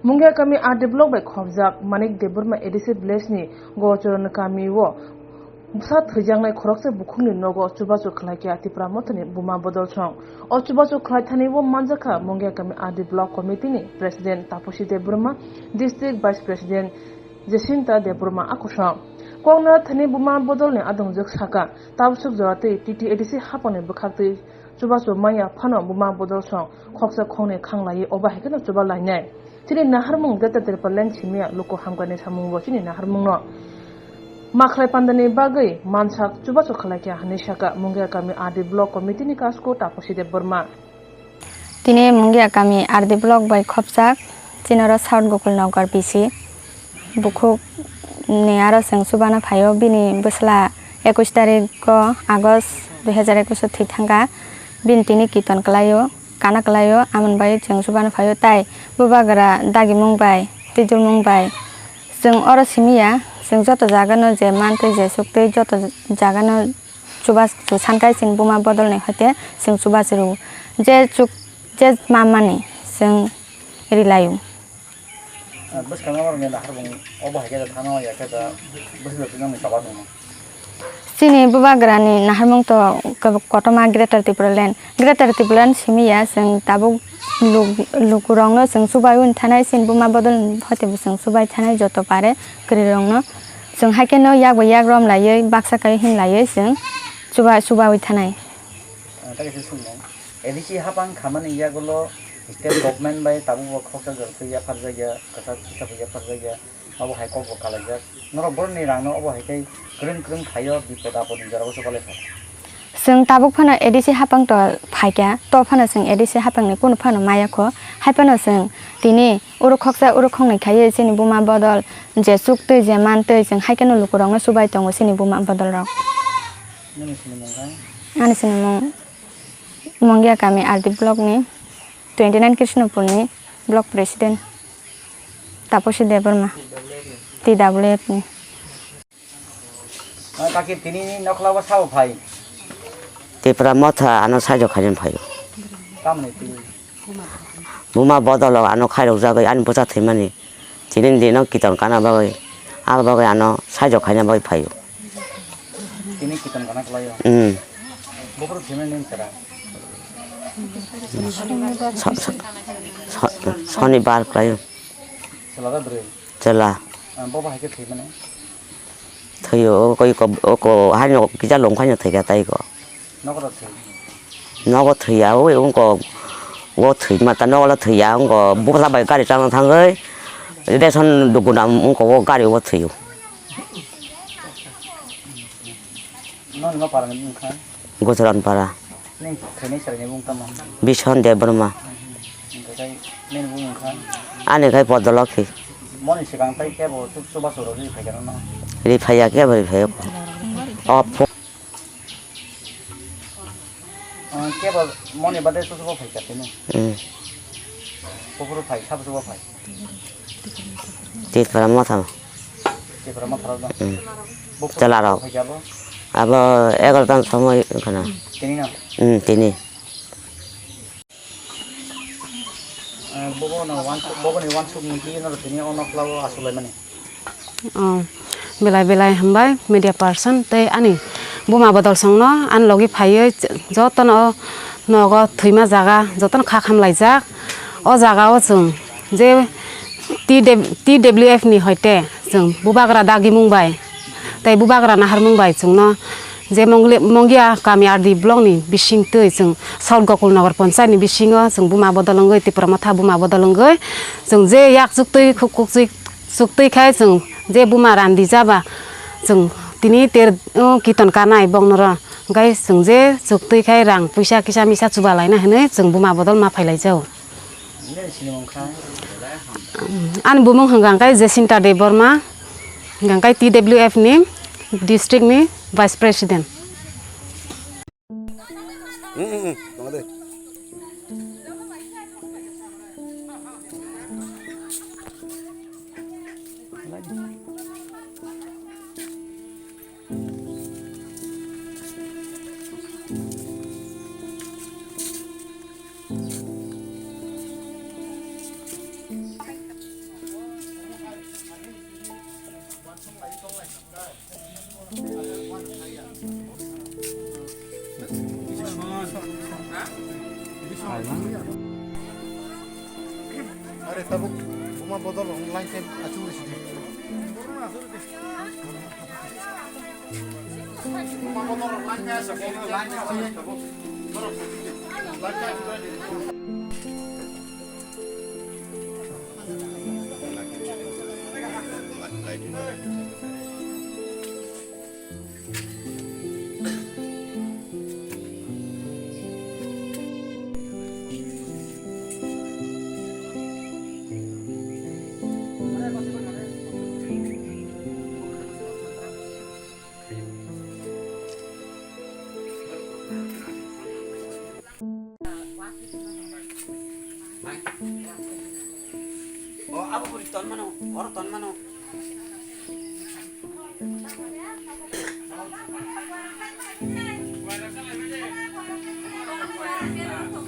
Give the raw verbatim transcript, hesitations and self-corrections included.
Mungia kami R D block bai khopjak Manik Debbarma A D C village ni Gochoron kami o bwsa thwijaknai khoroksa bukhukni nogo chubachu khlaikha Tipra Mothani buma bodol song. O chubachu khlaithani o manjakha Mungia kami R D block committee ni president Taposi Debbarma, district vice president Jacinta Debbarma a kosong. Koknathani buma bodolni adongjwk saka, tabswk joratwi T T A D C haphangni bwkhaktwi chubachu manya phano buma bodol song khoksa khoknwi khanglaiwi obo hai kheno chuba lainai. Chini naharmung Greater Tipraland simiya luku hamkani samungo chini naharmungno makhlai pandani bagwi mansak chubachu khlaikha hinwi saka Mungia kami R D block committee ni kasko Taposi Debbarma. Tini Mungia kami R D block bai khopjak, chini oro South Gokul Nagar B C. Bukhuk ni aro chwng chubana phaio, bini bwsla ekush tarikh o August dui hazar ekush o thwi thangkha. Bini tini kiton kwlaio, kana kwlaio, amoni bai chwng chubana phaio, tai bubagra dagimung bai, twijlmung bai. Chwng oro simiya, chwng joto jagano je mantwi je suktwi joto jagano chubachu sankhai chini buma bodolni hoite chwng chubachu rw-o. Je chuk, je mamani chwng rilaio. Ah, bwskango norokni naharmung obo hai khe da thano ya khe da bwswk bwswk nangni choba tongma. Chini bubagrani naharmung to kab-, kotorma Greater Tipraland. Greater Tipraland simi ya, chwng tabuk luk-, lukurokno chwng chubaiwi thanai, chini buma bodol hoite bo chwng chubai thanai joto pare kwrwirokno. Chwng hai kheno yak bai yak rom laiwi baksa kai hin laiwi chwng chuba-, chubaui thanai. Ah, ta kaisa swngmung. A D C hapang khamani yagulo state government bai tabukbo khoroksa jorok twi yapharjakya, kwchak kisa bo yapharjakya, abo hai kokbo kalaijak. Norok borokni rangno obo hai khe kwrwng kwrwng khaio, bipod apodni jorao se balaikha. Chwng tabuk phano A D C hapang to phaikha, to phano chwng A D C hapangni kunu phano maya kho, hai phano chwng tini oro khoksa oro khoknwi khaiwi chini buma bodol je chuktwi je mantwi chwng hai kheno lukurokno chubai tongo chini buma bodolrok. Nini sinimung kha? Ani sinimung Mongia kami R D block ni twenty nine Krishnapur ni block president Taposi Debbarma, T W F ni. Ah, kaki tini nokla bo sao phai? Tipra Motha ano saijo khaina phaio. Tamni twi? Buma bodolo ano khairokjagwi ani bwsa thwimani. Tini dino kiton kana bagwi, abo bagwi ano saijo khaina bagwi phaio. Tini kiton kana kwlaio? Hmm. Buphuru thwimani nini chwra? So-, so-, so-, Sonibar kwlaio. Chwla da bwrwi? Chwla. Ah, bobo hai khe thwimani? Thwio, o koi ko, o ko, haino kisa longkhaino thwikha tai ko. Nogo da thwi? Nogo thwiya, o wngko, o thwi mata nogo la thwiya, wngko bwsa bai gari chana thangwi, ration dukuna wngko o gari o thwio. Noni ma para ni bumung kha? Gochoron para. Nini thwinai chwraini bumung tamo? Bison Debbarma. Hwnkhe nini bumung kha? Ani khai Podolokhi. Moni swkang tai kebo chuk chubachu rok ri phaikha nono? Ri phaiya, kebo ri phaiya. O pho- Ah, kebo moni bade chuchubo phaikha tini? Hmm. Buphuru phai, sabo chubo phai? Tipra Motha. Tipra Motha rok no? Hmm. Buphuru Chwla rok. Phaikha bo? Abo egarotan somoi wngkhana. Tini no? Hmm, tini. Ah, bobo no wansuk, bobo ni wansuk ni khe no tini o nokla o asuk lai mani. Oh, belai belai hambai media person tei ani buma bodol songno ani logi phaiwi jotono o nogo thwima jaga jotono kha khamlaijak. O jaga o chwng je T W F ni hoite chwng bubagra dagimung bai tei bubagra naharmung bai chwngno je Mongli-, Mongia kami R D block ni bising twi chwng South Gokul Nagar Panchayat ni bisingo chwng buma bodol wngwi Tipra Motha buma bodol wngwi chwng je yak chuktwi khuk-, khuk chuktwi khai chwng je buma randi jaba chwng tini ter, o, kiton kanai boknoro hwnkhe chwng je chuktwi khai rang puisa kisa misa chuba laina hinwi chwng buma bodol ma phailaijao. Ani bumung hwnkha khe Jacinta Debbarma, hwnkha khe T W F ni district ni vice president. Are tabuk buma bodol rok line time achuk risi di. Buma bodol rok line time achuk, line time achuk. Line time achuk. O abo buri ton mano, oro ton mano.